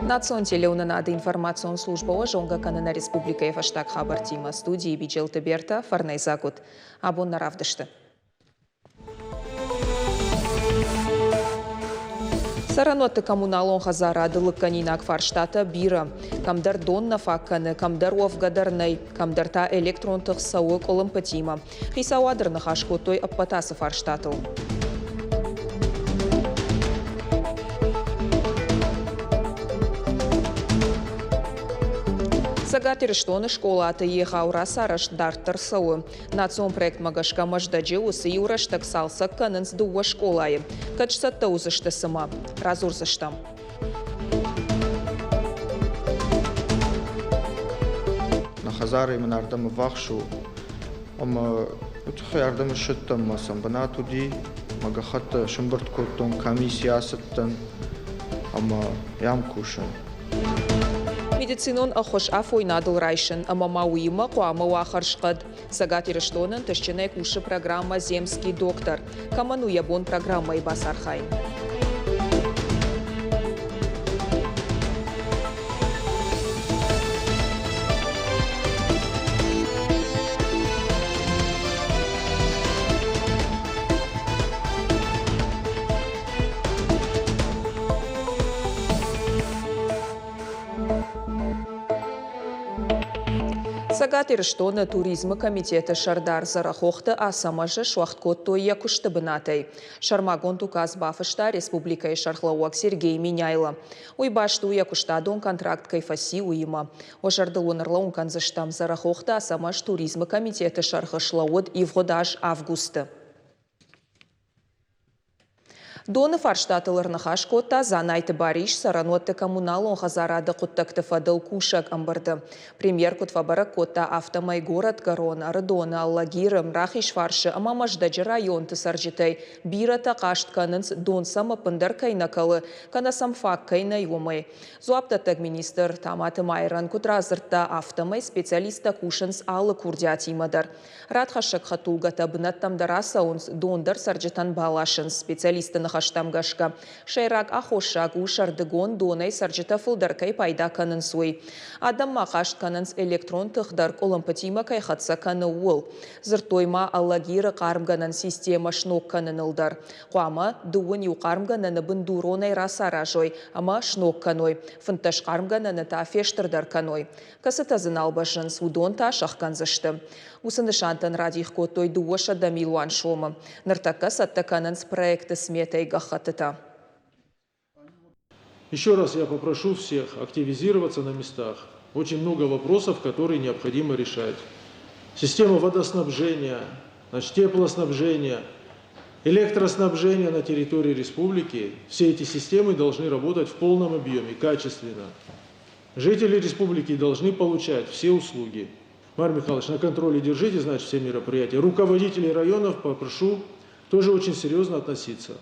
Национ телеуынынады информацион службӕ уӕ зонгӕ кӕны нӕ республикӕйы фӕстаг хабӕрттимӕ. Студийы Биджелты Берта, фӕрнӕйдзаг ут. Абон нӕ равдысты. Цӕрӕнуӕтты коммуналон хӕдзарады лыггӕнинаг фарстатӕ бирӕ. Кӕмдӕр дон нӕ фаг кӕны, кӕмдӕр уӕвгӕ дӕр нӕй, кӕмдӕр та электрон тых цӕуы къуылымпытимӕ. Хицауад ӕрныхас кодтой ӕппӕт ацы фарстатыл. Цӕгат Ирыстоны скъолаты егъау рацарӕзт дарддӕр цӕуы. Национ проектмӕ гӕсгӕ Мӕздӕджы уыцы иу рӕстӕг цалцӕг кӕнынц дыууӕ скъолайы. Кӕд сцӕттӕ уыдзысты цымӕ? Радзурдзыстӕм. Нӕ хӕдзарӕй мын ардӕм ӕввахс у, ӕмӕ уый тыххӕй ардӕм ссыдтӕн, мӕ сӕм бынат уыди, мӕ гӕххӕттӕ сӕмбырд кодтон, комисси ацыдтӕн ӕмӕ йӕм кусын. Медицинон ӕххуыс афойнадыл райсын ӕмӕ ма уыимӕ хъуамӕ уа хӕрзхъӕд. Цӕгат Ирыстоны ӕнтыстджынӕй кусы программӕ «Земский доктор». Кӕмӕн у йӕ бон программӕйы бацархайын? Цӕгат Ирыстоны туризмы комитеты сӕрдар Дзӕрӕхохты Ацӕмӕзы суӕгъд кодтой йӕ куысты бынатӕй. Сӕрмагонд указ бафыста республикӕйы сӕргълӕууӕг Сергей Меняйло. Уый баст у йӕ куыстадон контракт кӕй фӕци, уыимӕ. Уӕ зӕрдыл уын ӕрлӕууын кӕндзыстӕм, Дзӕрӕхохты Ацӕмӕз туризмы комитеты сӕргъы слӕууыд ивгъуыд аз августы. Доны фарстатыл ӕрныхас кодта Дзанайты Барис цӕрӕнуӕтты коммуналон хӕдзарады хъуыддӕгты фӕдыл кусӕг ӕмбырды. Премьер куыд фӕбӕрӕг кодта, афтӕмӕй горӕтгӕрон, Ӕрыдоны, Алагиры, Рахизфарсы ӕмӕ Мӕздӕджы районты цӕрджытӕй бирӕтӕ хъаст кӕнынц, дон сӕм ӕппындӕр кӕй нӕ кӕлы, кӕнӕ сӕм фаг кӕй нӕй, уымӕй. Дзуапдӕттӕг министр Таматы Майрӕн куыд радзырдта, афтӕмӕй специалисттӕ кусынц алы курдиатимӕ дӕр. Радхӕссӕг хӕдтулгӕтӕ бынӕттӕм дӕр ацӕуынц, дон дӕр цӕрджытӕн баласынц. Специалистты ныхӕстӕм гӕсгӕ, сӕйраг аххоссаг у сӕрдыгон донӕй цӕрджытӕ фылдӕр кӕй пайда кӕнынц, уый. Адӕм ма хъаст кӕнынц, электрон тых дӕр къуылымпытимӕ кӕй хӕццӕ кӕны, ууыл. Дзырдтой ма Алагиры хъармгӕнӕн системӕ сног кӕныныл дӕр. Хъуамӕ дыууын иу хъармгӕнӕны бындуронӕй рацаразой ӕмӕ сног кӕной, 15 хъармгӕнӕны та фестырдӕр кӕной. Кӕцытӕ дзы нал бӕззынц, уыдон та сӕхгӕндзысты. Уыцы нысантӕн радих кодтой 200 милуан сомы. Ныртӕккӕ цӕттӕ кӕнынц проекты сметӕйы гӕххӕттытӕ. Еще раз я попрошу всех активизироваться на местах. Очень много вопросов, которые необходимо решать. Система водоснабжения, значит, теплоснабжения, электроснабжение на территории республики. Все эти системы должны работать в полном объеме, качественно. Жители республики должны получать все услуги. Марий Михайлович, на контроле держите, значит, все мероприятия. Руководителей районов попрошу тоже очень серьезно относиться.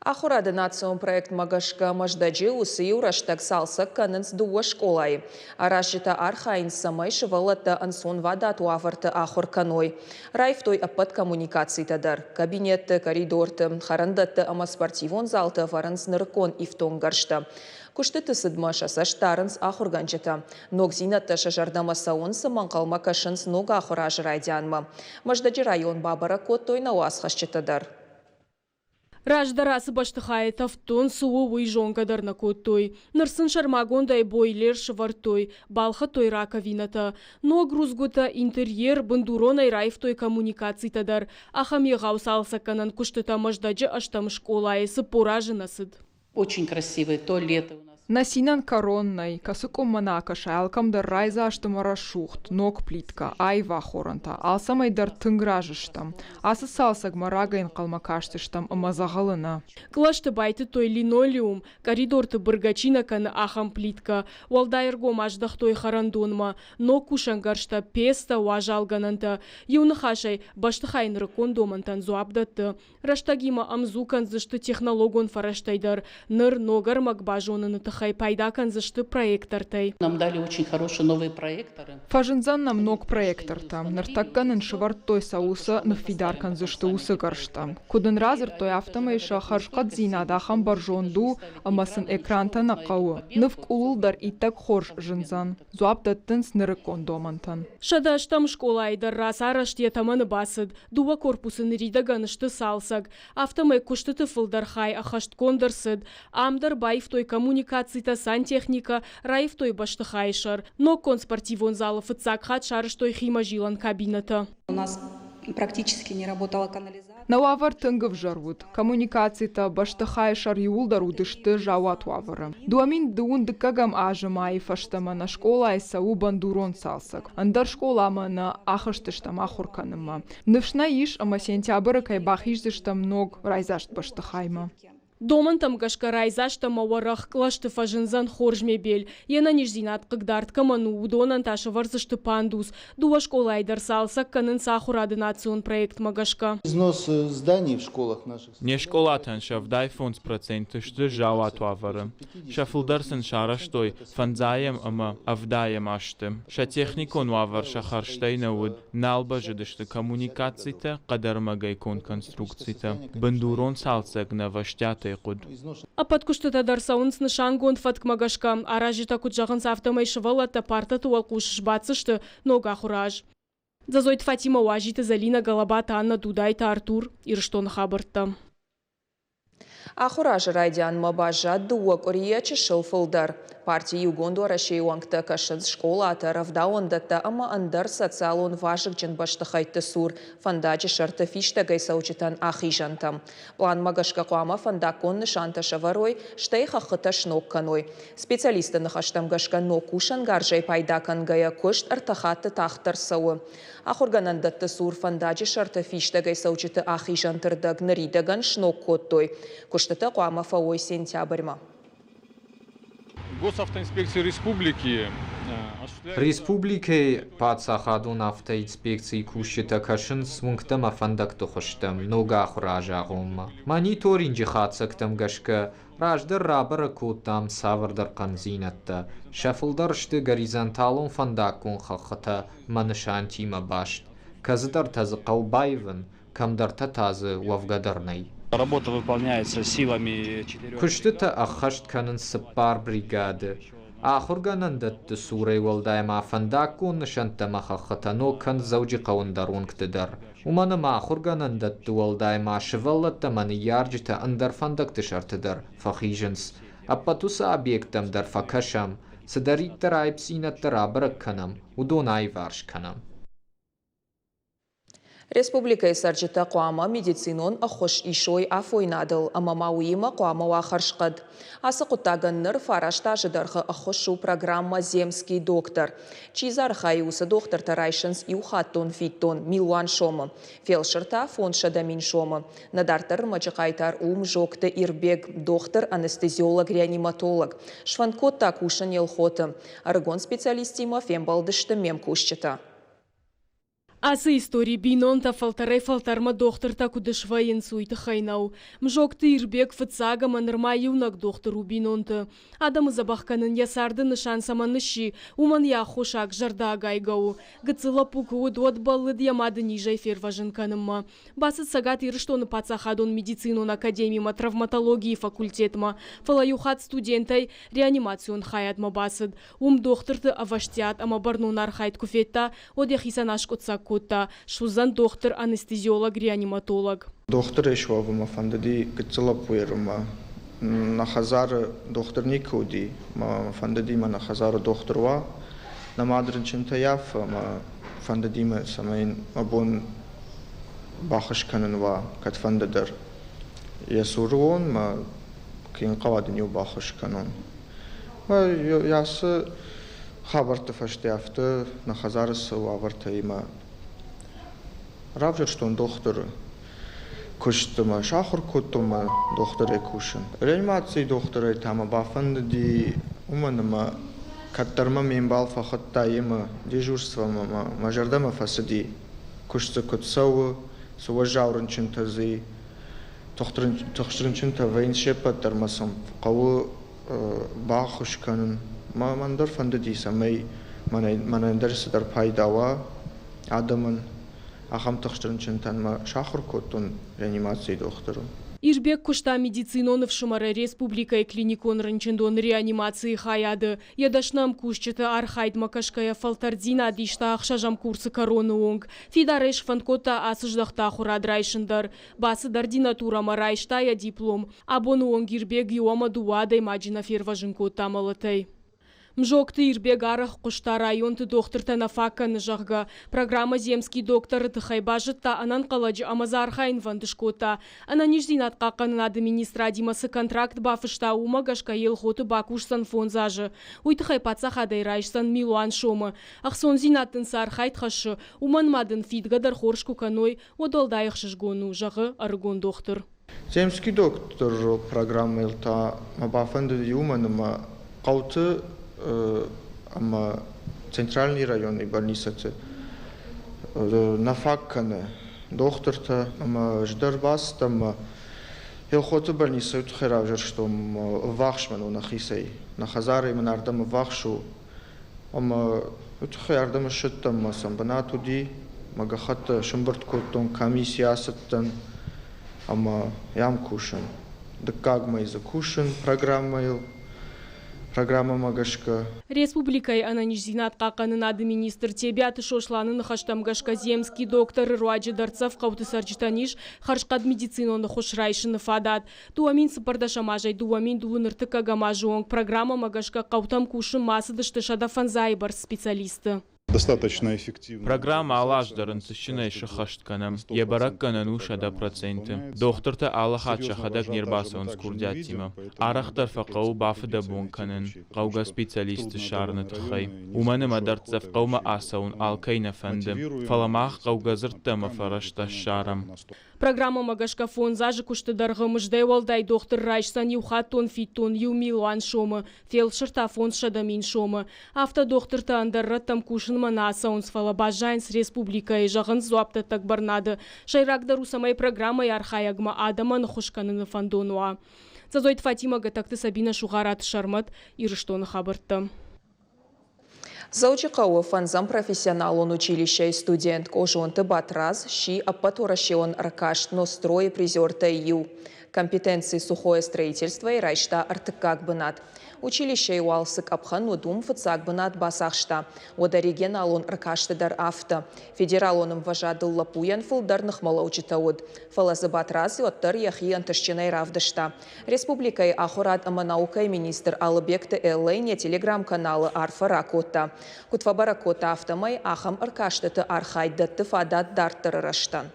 Ахуырады национ проектмӕ гӕсгӕ Мӕздӕджы уыцы-иу рӕстӕг цалцӕг кӕнынц дыууӕ скъолайы. Аразджытӕ архайынц, цӕмӕй сывӕллӕттӕ ӕнцонвадат уавӕрты ахуыр кӕной. Раивтой ӕппӕт коммуникацитӕ дӕр. Кабинетты, коридорты, хӕрӕндӕтты ӕмӕ спортивон залты ӕвӕрынц нырыккон ифтонггӕрзтӕ. Куыстыты цыдмӕ сӕ цӕст дарынц ахуыргӕнджытӕ. Ногдзинӕдтӕ сӕ зӕрдӕмӕ цӕуынц ӕмӕ ӕнхъӕлмӕ кӕсынц ног ахуыры азы райдианмӕ. Мӕздӕджы район бабӕрӕг кодтой нӕ уацхӕсджытӕ дӕр. Раздӕр ацы бӕстыхайы тӕвддон цы у, уый зонгӕ дӕр нӕ кодтой. Ныр сын сӕрмагондӕй бойлер сывӕрдтой, балхӕдтой раковинӕтӕ. Ног рудзгуытӕ, интерьер, бындуронӕй раивтой коммуникацитӕ дӕр. Ахӕм егъау цалцӕггӕнӕн куыстытӕ Мӕздӕджы ӕстӕм скъолайы 40 азы нӕ цыд. Очень красивые туалеты у нас. Нӕ цинӕн кӕрон нӕй, кӕцы къуыммӕ нӕ акӕсай, алкӕм дӕр райдзаст ӕмӕ рӕсугъд, ног плиткӕ, аив ахорӕнтӕ, алцӕмӕй дӕр тынг разы стӕм. Ацы цалцӕгмӕ рагӕй ӕнхъӕлмӕ кастыстӕм ӕмӕ дзӕгъӕлы нӕ. Кълӕсты байтыдтой линолеум, коридорты быргӕ чи нӕ кӕны, ахӕм плиткӕ. Уӕлдай ӕргом аздӕхтой хӕрӕндонмӕ. Ног кусӕнгӕрзтӕ, пецтӕ, уазалгӕнӕнтӕ. Иу ныхасӕй, бӕстыхай нырыккон домӕнтӕн дзуапп дӕтты. Рӕстӕгимӕ ӕмдзу кӕндзысты технологон фӕрӕзтӕй дӕр. Ныр ног ӕрмӕг базоныны тыххӕй. тыххӕй пайда кӕндзысты проектортӕй. Нам дали очень хорошие новые проекторы. Фӕзындзӕн нӕм ног проектортӕ. Ныртӕккӕ нын сӕвӕрдтой сӕ уыцы ныффидар кӕндзысты уыцы гӕрзтӕ. Куыд ын радзырдтой, афтӕмӕй сӕ хӕрзхъӕддзинад ахӕм бӕрзонд у, ӕмӕ сын экрантӕ нӕ хъӕуы. Ныв къулыл дӕр иттӕг хорз зындзӕн. Дзуапп дӕттынц нырыккон домӕнтӕн. 108-ӕм скъолайы дӕр рацарӕзт йӕ тӕмӕны бацыд. Дыууӕ корпусы ныридӕгӕн сты цалцӕг. Афтӕмӕй куыстыты фылдӕр хай ӕххӕстгонд ӕрцыд. Ам дӕр баивтой коммуникацитӕ, сантехникӕ, раивтой бӕстыхайы сӕр. Ноггонд спортивон залы фыццаг хатт сарӕзтой химӕзилӕн кабинӕтӕ. У нас практически не работала канализация. Нӕ уавӕр тынг ӕвзӕр уыд. Коммуникацитӕ, бӕстыхайы сӕр иууылдӕр уыдысты заууат уавӕры. 2012 дыккӕгӕм азы майы фӕстӕмӕ нӕ скъолайы цӕуы бындурон цалцӕг. Ӕндӕр скъоламӕ нӕ ахызтыстӕм ахуыр кӕнынмӕ. Ныфс нӕ ис, ӕмӕ сентябры кӕй бахиздзыстӕм ног райдзаст бӕстыхаймӕ. Домӕнтӕм гӕсгӕ райдзаст ӕмӕ уӕрӕх кълӕсты фӕзындзӕн хорз мебель. Йе нӕниздзинад хъыгдард кӕмӕн у, уыдонӕн та сӕвӕрдзысты пандус. Дыууӕ скъолайы дӕр цалцӕг кӕнынц ахуырады национ проектмӕ гӕсгӕ. Износ зданий в школах наших. Не скъолатӕн сӕ 75% сты заууат уавӕры. Сӕ фылдӕр сын сарӕзтой фӕндзайӕм ӕмӕ ӕвдайӕм азты. Сӕ техникон уавӕр сӕ хӕрзтӕй нӕ уыд, нал бӕззыдысты коммуникацитӕ, хъӕдӕрмӕгӕй конд конструкцитӕ. Бындурон цалцӕг нӕ ӕвӕстиатӕй хъуыд. Ӕппӕт куыстытӕ дӕр цӕуынц нысангонд фӕткмӕ гӕсгӕ. Аразджытӕ куыд зӕгъынц, афтӕмӕй сывӕллӕттӕ партӕты уӕлхъус сбаддзысты ног ахуыры аз. Дзӕзойты Фатимӕ, Уазиты Зӕлинӕ, Галабаты Анна, Дудайты Артур, Ирыстоны хабӕрттӕ. Ахуыр азы райдианмӕ баззад дыууӕ къуырийӕ чысыл фылдӕр. Парти Иугонд Уӕрӕсейы уӕнгтӕ кӕсынц скъолатӕ, рӕвдауӕндӕттӕ ӕмӕ ӕндӕр социалон вазыгджын бӕстыхӕйтты цур фӕндаджы сӕрты фистӕгӕй цӕуджытӕн ахизӕнтӕм. Пъланмӕ гӕсгӕ хъуамӕ фӕндаггон нысантӕ сӕвӕрой, стӕй хӕххытӕ сног кӕной. Специалистты ныхӕстӕм гӕсгӕ ног кусӕнгарзӕй пайда кӕнгӕйӕ куыст ӕртӕ хатты тагъддӕр цӕуы. Ахуыргӕнӕндӕтты цур фӕндаджы сӕрты фистӕгӕй цӕуджыты ахизӕнты рдӕг ныридӕгӕн сног кодтой. Куыстытӕ хъуамӕ фӕуой сентябрьмӕ. Госавтоинспекция республики Республикӕйы паддзахадон автоинспекцийы кусджытӕ кӕсынц уынгтӕ ӕмӕ фӕндӕгты хуызтӕм ног ахуыры азы агъоммӕ. Мониторинджы хатдзӕгтӕм гӕсгӕ раздӕр рабӕрӕг кодтам цавӕрдӕр хъӕндзинӕдтӕ. Сӕ фылдӕр сты горизонталон фӕндаггон хӕххытӕ ӕмӕ нысантимӕ баст. Кӕцыдӕртӕ дзы хъӕуы баивын, кӕмдӕртӕ та дзы уӕвгӕ дӕр нӕй. Работа выполняется силами четырех Куыстытӕ ӕххӕст кӕнынц цыппар бригады. Ахуыргӕнӕндӕтты цурӕй уӕлдай ма фӕндаггон нысӕнттӕ ӕмӕ хӕххытӕ ног кӕны Дзӕуджыхъӕуы ӕндӕр уынгты дӕр. Уымӕн ӕмӕ ахуыргӕнӕндӕтты уӕлдай ма сывӕллӕттӕ ӕмӕ ныййарджытӕ ӕндӕр фӕндӕгты сӕрты дӕр фӕхизынц. Ӕппӕт уыцы объекттӕм дӕр фӕкӕсӕм, цыдӕриддӕр аипдзинӕдтӕ рабӕрӕг кӕнӕм, уыдон аиварс кӕнӕм. Республикӕйы цӕрджытӕ хъуамӕ медицинон ӕххуыс исой афойнадыл ӕмӕ ма уыимӕ хъуамӕ уа хӕрзхъӕд. Ацы хъуыддагӕн ныр фараст азы дӕргъы ӕххуыс у программӕ «Земский доктор». Чи дзы архайы, уыцы дохтыртӕ райсынц иухаттон фиддон милуан сомы, фелсыр та 500 000 сомы. Нӕ дарддӕр ӕрмӕджы хъайтар у Мзокты Ирбег, дохтыр-анестезиолог-реаниматолог. Сфӕнд кодта кусын Елхоты. Ӕрыгон специалисттимӕ фембӕлдысты ме мкусджытӕ. Ацы истори бинонтӕ фӕлтӕрӕй-фӕлтӕрмӕ дохтыртӕ куыд свӕййынц, уый тыххӕй нӕу. Мзокты Ирбег фыццаг ӕмӕ нырма иунӕг дохтыр у бинонты. Адӕмы дзӕбӕх кӕнын йӕ царды нысан цӕмӕн сси, уымӕн йӕ аххосаг зӕрдӕагайгӕ у. Гыццыл лӕппу куы уыд, уӕд бӕллыд йӕ мады низӕй фервӕзын кӕнынмӕ. Бацыд Цӕгат Ирыстоны паддзахадон медицинон академимӕ травматологийы факультетмӕ, фӕлӕ иу хатт студентӕй реанимацион хайадмӕ бацыд. Уым дохтырты ӕвӕстиат ӕмӕ бӕрнон архайд куы федта, уӕд йӕхицӕн аскъуыддзаг кодта, суыдзӕн дохтыр-анестезиолог-реаниматолог. Дохтырӕй суӕвынмӕ фӕндыди гыццыл лӕппуйы ӕрмӕ. Нӕ хӕдзары дохтыр никуы уыди, мӕ фӕндыди мӕ нӕ хӕдзары дохтыр уа. Нӕ мад рынчынтӕ ййафы ӕмӕ фӕндыди мӕ, цӕмӕй мӕ бон баххуыс кӕнын уа кӕдфӕнды дӕр. Йӕ цуры уон мӕ куы йын хъӕуа, дын-иу баххуыс кӕнон. Ацы хабӕртты фӕстӕ афтӕ нӕ хӕдзары цы уавӕртӕ и мӕ равзӕрстон дохтыры куыст ӕмӕ сахуыр кодтон мӕ дохтырӕй кусын. Реанимацийы дохтырӕй та мӕ бафӕндыди, уымӕн ӕмӕ кӕддӕр мӕ ме мбал фӕхуыдта йемӕ дежурствомӕ ӕмӕ мӕ зӕрдӕмӕ фӕцыди, куыст дзы куыд цӕуы, цы уӕззау рынчынтӕ дзы и. Тыхст рынчынтӕ вӕййынц се ппӕт дӕр ӕмӕ сӕм хъӕуы. баххуыс кӕнын. Мӕн дӕр фӕндыди, цӕмӕй мӕнӕн дӕр цыдӕр пайда уа адӕмӕн. Ахӕм тыхст рынчынтӕн мӕ сахуыр кодтон реанимацийы дохтыры. Ирбег куыста медицинон ӕфсымӕрӕй республикӕйы клиникон рынчындоны реанимацийы хайады. Йӕ дӕсны ӕмкусджыты архайдмӕ кӕсгӕйӕ фӕлтӕрддзинад иста ӕхсӕзӕм курсы кӕроны онг. Фидарӕй сфӕнд кодта ацы здӕхты ахуырад райсын дӕр. Бацыд ординатурӕмӕ, райста йӕ диплом. Абоны онг Ирбег иу ӕмӕ дыууӕ адӕймаджы нӕ фервӕзын кодта мӕлӕтӕй. Мзокты Ирбег арӕх хъуыста районты дохтыртӕ нӕ фаг кӕны, зӕгъгӕ. Программӕ «Земский доктор»-ы тыххӕй базыдта ӕнӕнхъӕлӕджы ӕмӕ дзы архайынвӕнд скодта. Ӕнӕниздзинад хъахъхъӕнынады министрадимӕ цы контракт бафыста, уымӕ гӕсгӕ Елхоты бакусдзӕн фондз азы. Уый тыххӕй паддзахадӕй райсдзӕн милуан сомы. Ӕхцондзинад дын цы архайд хӕссы, уымӕн ма дын фидгӕ дӕр хорз куы кӕной, уӕд уӕлдай ӕхсызгон у, зӕгъы ӕрыгон дохтыр. Земский доктор программӕйыл та мӕ бафӕндыди уымӕн ӕмӕ хъӕуты ӕмӕ центральный районы больницӕты нӕ фаг кӕны дохтыртӕ ӕмӕ ӕз дӕр бацыдтӕн ӕмӕ Елхоты больницӕйы тыххӕй равзӕрстон ӕввахс мӕн у нӕхицӕй. Нӕ хӕдзарӕй мын ардӕм ӕввахс у ӕмӕ уый тыххӕй ардӕм ссыдтӕн ӕмӕ сӕм бынат уыди. Мӕ гӕххӕттӕ сӕмбырд кодтон, комисси ацыдтӕн ӕмӕ йӕм кусын. Дыккаг мӕй дзы кусын программӕйыл, программӕмӕ гӕсгӕ. Республикӕйы ӕнӕниздзинад хъахъхъӕнынады министр Тебиаты Сосланы ныхӕстӕм гӕсгӕ Земский докторы руаджы дӕрддзӕф хъӕуты цӕрджытӕн ис хӕрзхъӕд медицинон ӕххуыс райсыны фадат. 2014 азӕй 2002 ӕртыккӕгӕм азы онг программӕмӕ гӕсгӕ хъӕутӕм кусынмӕ ацыдысты 105 бӕрц специалисты. Достаточно эффективно. Программӕ алы аз дӕр ӕнтыстджынӕй сӕххӕст кӕнӕм. Йӕ бӕрӕггӕнӕн у 100%. Дохтыртӕ алы хатт сӕхӕдӕг не рбацӕуынц курдиаттимӕ. Арӕхдӕр фӕхъӕуы бафыдӕбон кӕнын хъӕугӕ специалистты ссарыны тыххӕй. Уымӕн ӕмӕ дӕрддзӕф хъӕумӕ ацӕуын алкӕй нӕ фӕнды. Фӕлӕ мах хъӕугӕ дзырдтӕ ӕмӕ фӕрӕзтӕ ссарӕм. Программӕмӕ гӕсгӕ фондз азы куысты дӕргъы мыздӕй уӕлдай дохтыр райсдзӕн иухаттон фиддон иу милуан сомы, фелсыр та 500 000 сомы. Афтӕ дохтыртӕ ӕндӕр рӕттӕм кусынмӕ нӕ ацӕуынц, фӕлӕ баззайынц республикӕйы, зӕгъынц дзуапдӕттӕг бӕрнады. Сӕйрагдӕр у, цӕмӕй программӕйы архайӕгмӕ адӕмӕн ӕххуыс кӕныны фӕндон уа. Дзӕдзойты Фатимӕ, Гӕтӕгты Сабинӕ, Сугъараты Сӕрмӕт, Ирыстоны хабӕрттӕ. Дзӕуджыхъӕуы фӕндзӕм профессионалон училищӕйы студент Къозонты Батрадз сси ӕппӕтуӕрӕсеон ӕркаст «Нострой-ы» призертӕй иу. Компетенци «Сухое строительство»-йы райста ӕртыккаг бынат. Училищӕйы уал цы къӕпхӕн уыд, уым фыццаг бынат бацахста. Уӕдӕ регионалон ӕркасты дӕр афтӕ. Федералон ӕмвӕзадыл лӕппуйӕн фылдӕр ныхмӕлӕуджытӕ уыд. Фӕлӕ дзы Батрадз уӕддӕр йӕхи ӕнтыстджынӕй равдыста. Республикӕйы ахуырад ӕмӕ наукӕйы министр Алыбегты Эллӕ йӕ телеграм-каналы арфӕ ракодта. Куыд фӕбӕрӕг кодта, афтӕмӕй ахӕм ӕркастыты архайд дӕтты фадат дарддӕры рӕзтӕн.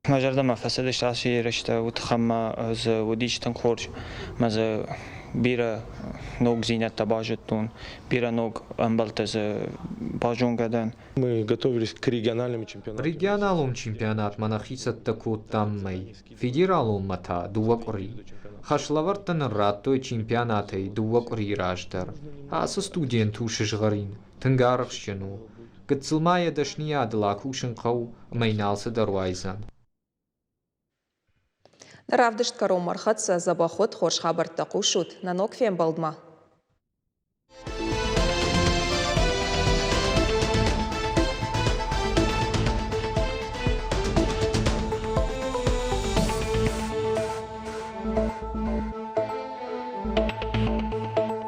Мӕ зӕрдӕмӕ фӕцыдысты ацы ерыстӕ, уый тыххӕй ма дзы уыдис тынг хорз. Мӕ дзы бирӕ ногдзинӕдтӕ базыдтон, бирӕ ног ӕмбӕлттӕ дзы базонгӕ дӕн. Мы готовились к региональному чемпионату. Регионалон чемпионатмӕ нӕхи цӕттӕ кодтам мӕй, федералонмӕ та дыууӕ къуыри. Хӕслӕвӕрдтӕ нын радтой чемпионатӕй дыууӕ къуырийы раздӕр. Ацы студент у сызгъӕрин, тынг арӕхстджын у. Гыццыл ма йӕ дӕсныйадыл акусын хъӕуы ӕмӕ йын алцыдӕр уайдзӕн. Равдыст кӕронмӕ ӕрхӕццӕ дзӕбӕх уыд, хорз хабӕрттӕ хъусут. Нӕ ног фембӕлдмӕ.